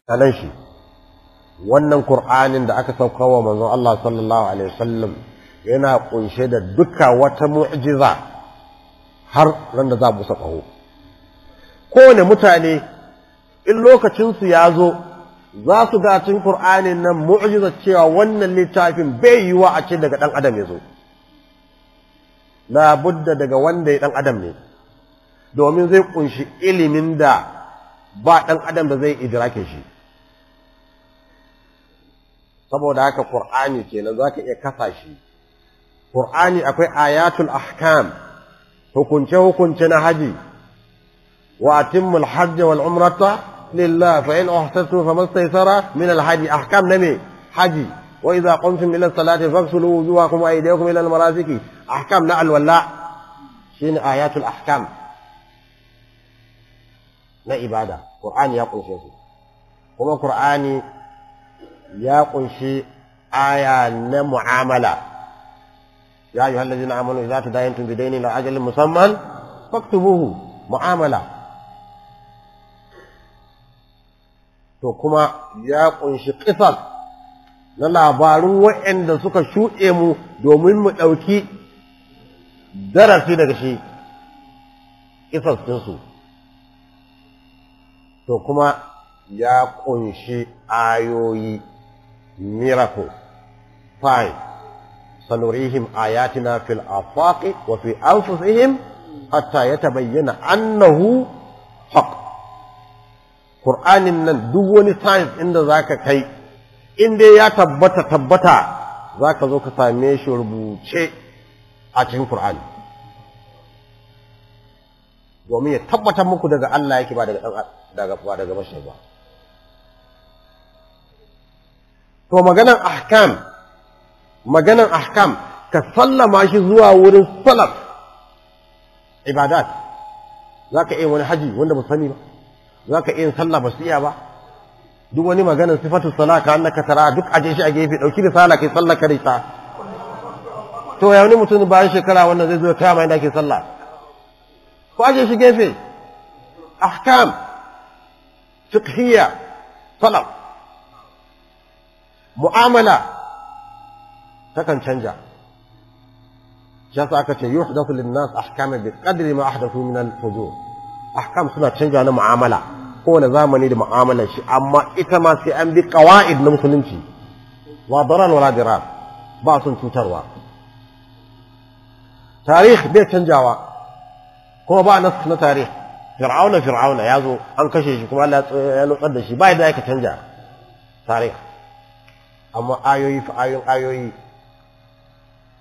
Sanan shi wannan Qur'anin da aka sauka wa manzon Allah sallallahu alaihi wasallam yana kunshe da duka wata mu'jiza har ran da za mu saka ho. Kowane mutane in lokacin su ya zo za su ga cikin Qur'anin nan mu'jiza cewa wannan littafin bai yiwa a ce daga dan adam ya zo, la budda daga wanda ya dan adam ne, domin zai kunshi ilimin da ba dan adam da zai idrake shi. Saboda haka Qur'ani kenan zaka iya kasa shi. Qur'ani akwai ayatul ahkam, hukunce hukunce na haji, wa atimmul hajj wal umrata lillah fa in uhsirtum famastaysara min al haji. Ahkam na me? Haji. Wa idza qumtum ila salati faghsilu wujuhakum wa aydiyakum ila al marafiqi. Ahkam na alwala shine ayatul ahkam na ibada. Qur'ani ya kunshe su. Kuma Qur'ani ya kunshi aya na mu'amala. Ya ayyuhal ladzina amanu idza tadayantum bidaynin ila ajalin musamman faktubuhu. Mu'amala. To kuma ya kunshi qisas na labarun waɗanda suka shuɗe mu domin mu ɗauki darasi daga shi qisas ɗinsu. To kuma ya kunshi ayoyi, miracle, sign. Sanurihim ayatina fil afaqi wa fi anfusihim hatta yatabayyana annahu haqq. Qur'anin nan duk wani science inda zaka kai, in dai ya tabbata tabbata zaka zo ka same shi rubuce a cikin Qur'ani, domin ya tabbatar muku daga Allah yake ba daga dan daga ba daga bashar ba. To maganan ahkam, maganan ahkam ka sallama shi zuwa wurin salaf. Ibadat zaka iya wani haji wanda ba sani ba, zaka iya sallah ba su iya ba, duk wani maganan sifatu salah ka annaka tara duk aje shi a gefe, dauki risala kai sallah ka rita. To ya wani mutum bayan shekara wannan zai zo ya kama inda ake sallah, ko aje shi gefe. Ahkam fiqhiyya salaf. Mu'amala takan canja. Shi yasa aka ce yuhdathu lin-nas ahkam bi qadri ma ahdathu min al-fujur. Ahkam suna canja na mu'amala, kowane zamani da mu'amalar shi, amma ita ma sai an bi qawaid na musulunci. La darar wala dirar, ba sun cutarwa. Tarikh bai canjawa, kuma ba nas na tarikh. Fir'auna fir'auna ya zo an kashe shi kuma Allah ya lotsar da shi, ba yadda aka canja tarikh. Amma ayoyi fa ayoyin ayoyi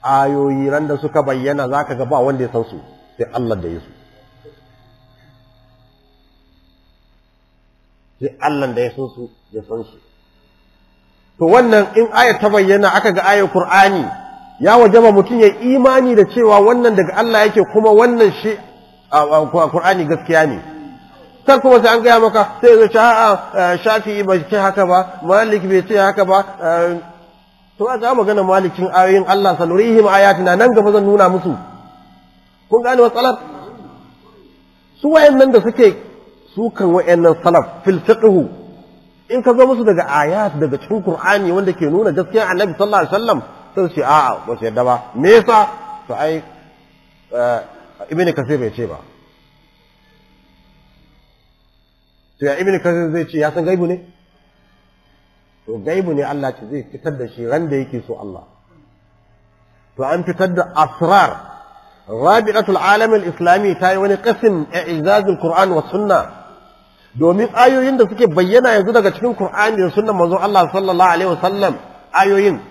ayoyi ran da suka bayyana zaka ga ba wanda ya san su sai Allah da ya su, sai Allah da ya san su ya san su. To wannan in aya ta bayyana aka ga ayar Qur'ani, ya wajaba mutum ya imani da cewa wannan daga Allah yake, kuma wannan shi Qur'ani gaskiya ne. Kan kuma sai an gaya maka sai zai ce a'a Shafi'i bai ce haka ba, Malik bai ce haka ba. To a ga magana Malikin ayoyin Allah sanurihim ayatina nan gaba zan nuna musu. Kun gane matsalar? Su wayannan da suke sukan wayannan salaf fil fiqh, in ka zo musu daga ayat daga cikin Qur'ani wanda ke nuna gaskiyar Annabi sallallahu alaihi wasallam, sai su ce a'a ba su yarda ba. Me yasa? To ai Ibn Kasir bai ce ba. To ya Ibn Kasir zai ce ya san gaibu ne? To gaibu ne Allah ce zai fitar da shi ran da yake so Allah. To an fitar da asrar. Rabi'atul alam al-islami ta yi wani qasim i'zazul Qur'an wa sunna, domin ayoyin da suke bayyana yanzu daga cikin Qur'ani da sunnan manzon Allah sallallahu alaihi wasallam, ayoyin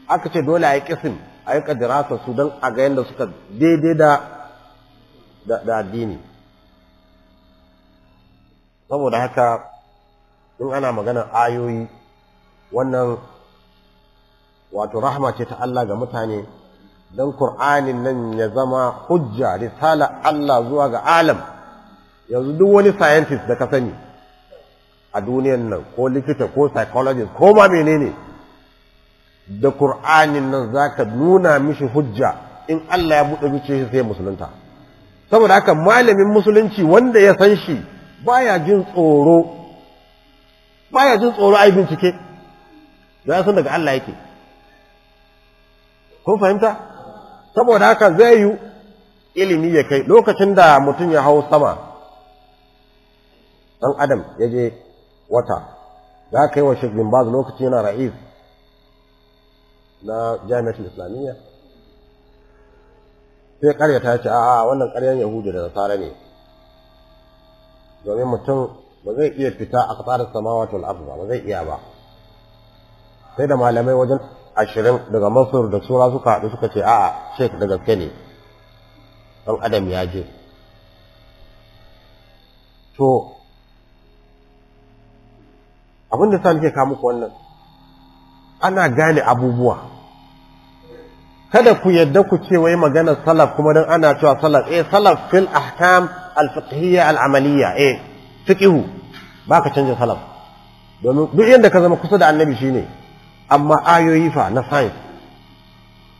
aka ce dole a yi qasim, a yi kadirasa su don a ga yanda suka daidai da addini. Saboda haka in ana maganar ayoyi, wannan wato rahma ce ta Allah ga mutane, don Kur'anin nan ya zama hujja, risala Allah zuwa ga alam. Yanzu duk wani scientist da ka sani a duniyan nan, ko likita ko psychologist ko ma menene, Da Kur'anin nan zaka nuna mishi hujja, in Allah ya buɗe zuciyar shi sai musulunta. Saboda haka malamin musulunci wanda ya san shi baya jin tsoro, baya jin tsoro ai bincike, ya san daga Allah yake. Kun fahimta? Saboda haka zai yi ilimi ya kai lokacin da mutum ya hau sama, ɗan adam ya je wata, za ka yi wa Sheikh bin Baz lokacin yana ra'is na Jami'atul Islamiyya, sai ƙarya ta ce a'a wannan ƙaryan Yahudu da Nasara ne, domin mutum ba zai iya fita a tsarin samawati wal ardh ba zai iya ba. Sai da malamai wajen 20 daga Masar da Sura suka haɗu suka ce a'a Sheikh da gaske ne, ɗan adam ya je. To abin da sa nake kawo muku wannan, ana gane abubuwa. Kada ku yadda ku ce wai maganar salaf kuma dan ana cewa salaf, eh salaf fil ahkam al fiqhiyya al amaliyya, eh fiqhu baka canja salaf, domin duk yanda ka zama kusa da annabi shine. Amma ayoyi fa na science,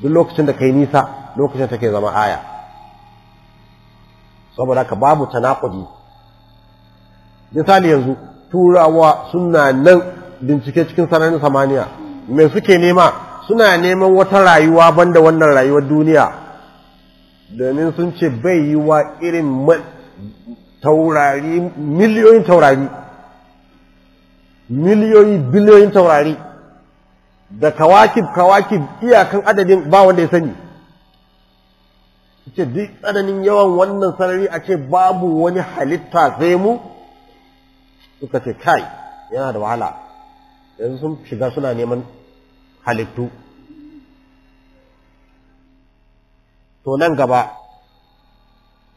duk lokacin da kai nisa lokacin take zama aya. Saboda ka babu tanakudi. Misali yanzu turawa suna nan bincike cikin sararin samaniya, me suke nema? Suna neman wata rayuwa banda wannan rayuwar duniya, domin sun ce bai yi wa irin taurari, miliyoyin taurari, miliyoyi biliyoyin taurari da kawakib kawakib iyakan adadin ba wanda ya sani. Ce duk tsananin yawan wannan sarari a ce babu wani halitta sai mu, suka ce kai yana da wahala. Yanzu sun shiga suna neman halittu. To nan gaba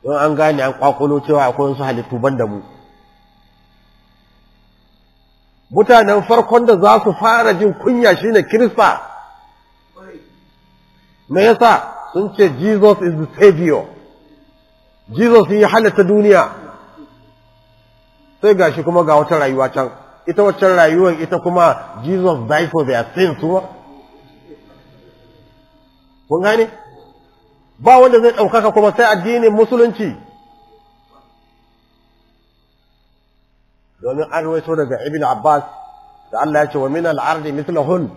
don an gane an kwakulo cewa akwai wasu halittu banda mu, mutanen farkon da za su fara jin kunya shine Kirista. Me yasa? Sun ce Jesus is the savior, Jesus ya halatta duniya. Sai gashi kuma ga wata rayuwa can, ita waccan rayuwar ita kuma Jesus died for their sins. Kun gane? Ba wanda zai ɗaukaka kuma sai addinin musulunci. Domin an rawaito daga Ibn Abbas da Allah ya ce wa min al-ardi mithlahun,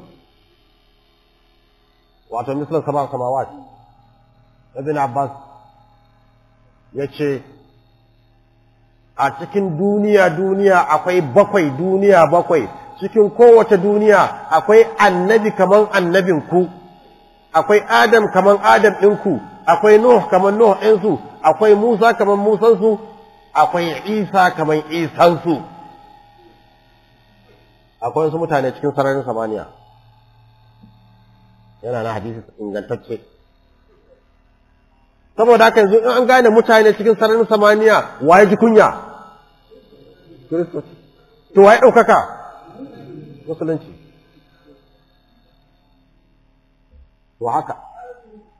wato mithla sab'a samawat. Ibn Abbas ya ce a cikin duniya duniya akwai bakwai, duniya bakwai, cikin kowace duniya akwai annabi kaman annabinku, akwai Adam kaman Adam ɗinku, akwai Nuh kaman Nuh ɗinsu, akwai Musa kaman Musansu, akwai Isa kaman Isansu. Akwai wasu mutane cikin sararin samaniya, yana na hadisi ingantacce. Saboda haka yanzu in an gane mutane cikin sararin samaniya, waye ji kunya? Kiristoci. To waye ɗaukaka? Musulunci. To haka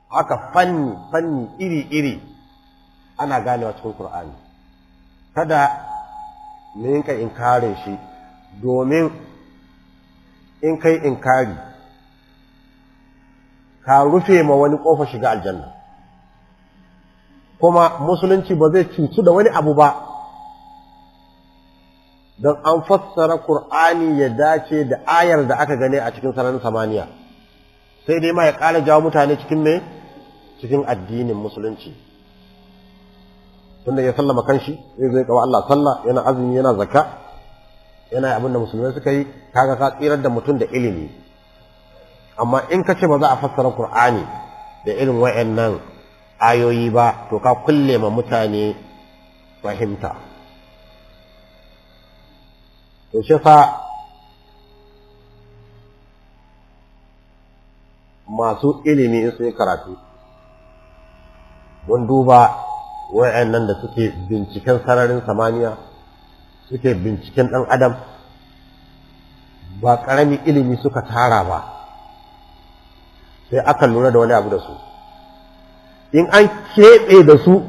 haka fanni fanni iri iri ana ganewa cikin Qur'ani. Kada mu yinka inkarin shi, domin in kai inkari ka rufe ma wani ƙofar shiga aljanna. Kuma musulunci ba zai cutu da wani abu ba, don an fassara Kur'ani ya dace da ayar da aka gane a cikin sararin samaniya, sai dai ma ya ƙara jawo mutane cikin me? Cikin addinin musulunci. Tunda ya sallama kanshi zai zai kawo Allah sallah, yana azumi, yana zakka, yana abin da musulmai suka yi, kaga ka tsirar da mutum da ilimi. Amma in ka ce ba za a fassara Kur'ani da irin wayannan ayoyi ba, to ka kulle ma mutane fahimta. To shi fa masu ilimi in sun yi karatu, mun duba wayannan da suke binciken sararin samaniya, suke binciken ɗan adam, ba ƙaramin ilimi suka tara ba, sai aka lura da wani abu da su. In an keɓe da su,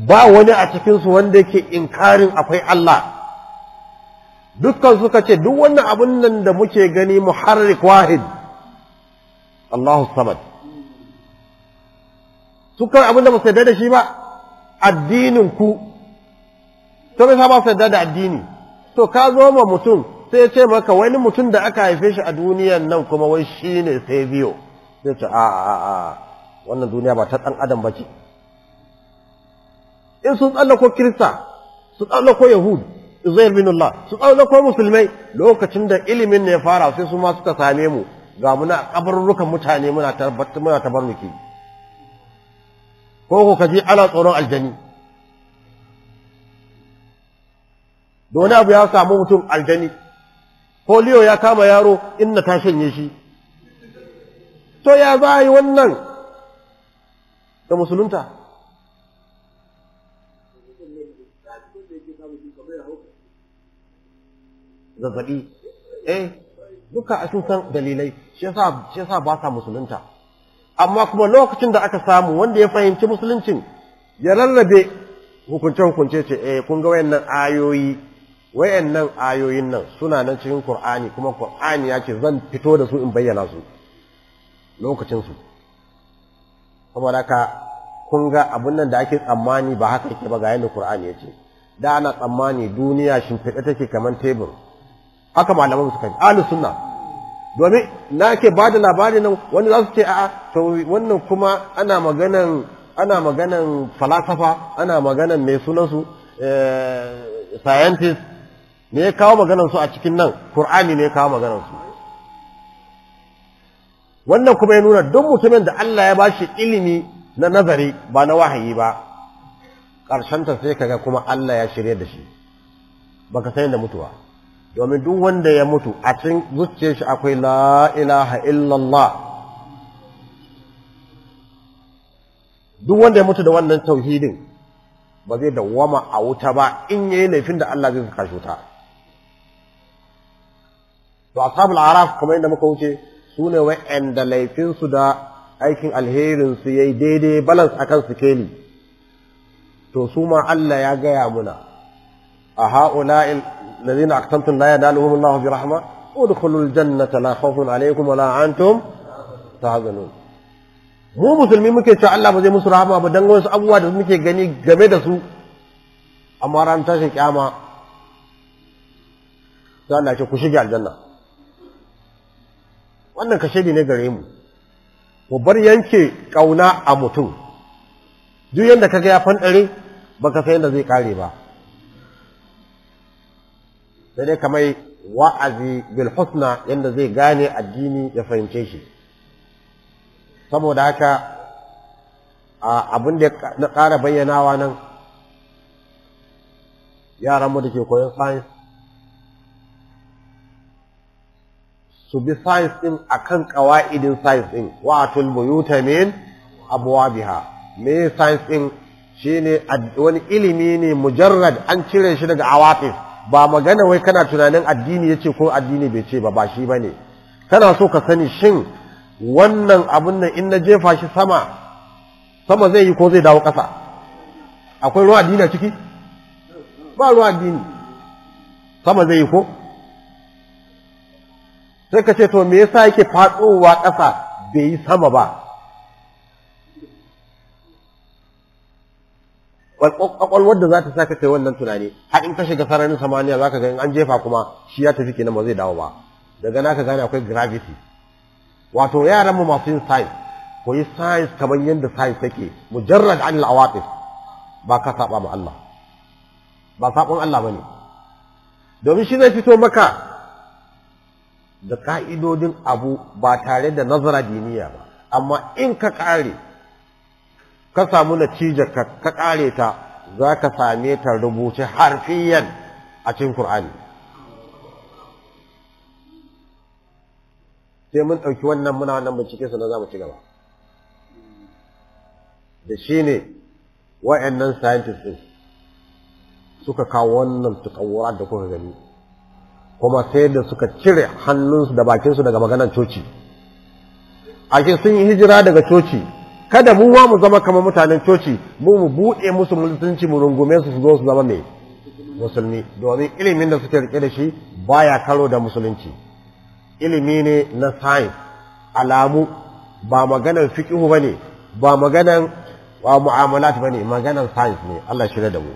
ba wani a cikinsu wanda yake inkarin akwai Allah. Dukkan suka ce duk wannan abun nan da muke gani muharrik wahid, Allahu samad. Su kawai abinda ba su yarda da shi ba addinin ku. To me ba su yarda da addini? To ka zo ma mutum sai ya ce maka wani mutum da aka haife shi a duniyan nan kuma wai shi ne sai biyo. Sai ce a a a wannan duniya ba ta ɗan adam ba ce. In sun tsallako Kirista, su tsallako Yahud, Uzair bin Allah, su tsallako musulmai lokacin da ilimin ne ya fara sai su ma suka same mu ga muna kabarurrukan mutane muna muna tabarruki. Ko ko kaji ana tsoron aljani. Da wani abu ya samu mutum aljani. Polio ya kama yaro inna ta shanye shi. To ya za a yi wannan da musulunta? Zazzabi. Eh, duka sun san dalilai, shi yasa ba sa musulunta. Amma kuma lokacin da aka samu wanda ya fahimci musuluncin ya rarrabe hukunce-hukunce ce, eh, kun ga wayannan ayoyi, wayannan ayoyin nan suna nan cikin Qur'ani kuma Qur'ani ya ce zan fito da su in bayyana su lokacin su. Saboda haka kun ga abun nan da ake tsammani ba haka yake ba ga yanda Qur'ani ya ce. Da ana tsammani duniya shimfiɗe take kamar tebur. Haka malaman suka yi, ahlus sunna. Domin na ke ba da labari nan wani za su ce a'a to wannan kuma ana maganan falasafa, ana maganan mai sunansu scientist me ya kawo maganan su a cikin nan? Qur'ani ne ya kawo maganan su. Wannan kuma ya nuna duk mutumin da Allah ya bashi ilimi na nazari ba na wahayi ba, ta sai kaga kuma Allah ya shirye da shi. Baka san da mutuwa. Domin duk wanda ya mutu a cikin zuciyar shi akwai la ilaha illallah. Duk wanda ya mutu da wannan tauhidin ba zai dawwama a wuta ba in yayi laifin da Allah zai saka shi wuta. To ashabul araf kamar yadda muka wuce su ne wa'anda laifin su da aikin alherin su yayi daidai balance akan sikeli. To su ma Allah ya gaya muna a ha'ula'il ladina aqsamtum la yanaluhum Allahu bi rahma udkhulul jannata la khawfun alaykum wa la antum tahzanun. Mu musulmi muke cewa Allah ba zai musu rahama ba dan wasu abubuwa da muke gani game da su, amma ran tashin kiyama sai Allah ya ce ku shige aljanna. Wannan kashedi ne gare mu, mu bar yanke kauna a mutum. Duk yanda kaga ya fanɗare baka san yanda zai kare ba. Sai dai kamar wa'azi bil husna yanda zai gane addini ya fahimce shi. Saboda haka abin da na ƙara bayyanawa nan, yaranmu da ke koyon science su bi science ɗin akan ƙawa'idin science ɗin, wa'atul buyuta min abwabiha. Me science ɗin shine wani ilimi ne mujarrad, an cire shi daga awatif. Ba magana wai kana tunanin addini yace ko addini bai ce ba, ba shi bane. Kana so ka sani shin wannan abun nan in na jefa shi sama, sama zai yi ko zai dawo ƙasa? Akwai ruwa addini a ciki? Ba ruwa addini. Sama zai yi ko? Sai ka ce to me yasa yake faɗowa ƙasa bai yi sama ba? Kwakwalwar da za ta saka kai wannan tunani, har in ka shiga sararin samaniya za ka ga in an jefa kuma shi ya tafi kenan ba zai dawo ba. Daga naka gane akwai gravity. Wato yaranmu masu yin science, koyi science kamar yadda science take, mujarrad anil awatif, ba ka saba ma Allah, ba sabon Allah bane. Domin shi zai fito maka da ka'idodin abu ba tare da nazara diniya ba, amma in ka kare ka samu natija ka kare ta, za ka same ta rubuce harfiyan a cikin Qur'ani. Sai mun ɗauki wannan muna wannan bincike sannan za mu ci gaba. Da shi ne wa'annan scientists ɗin suka kawo wannan tukawura da kuka gani, kuma sai da suka cire hannunsu da bakinsu daga maganar coci. Ashe sun yi hijira daga coci, kada mu ma mu zama kamar mutanen coci, mu mu buɗe musu musulunci mu rungume su su zo su zama mai musulmi, domin ilimin da suke rike da shi baya karo da musulunci. Ilimi ne na science, alamu. Ba maganan fiqhu bane, ba maganan wa mu'amalat bane, maganan science ne. Allah shirya da mu.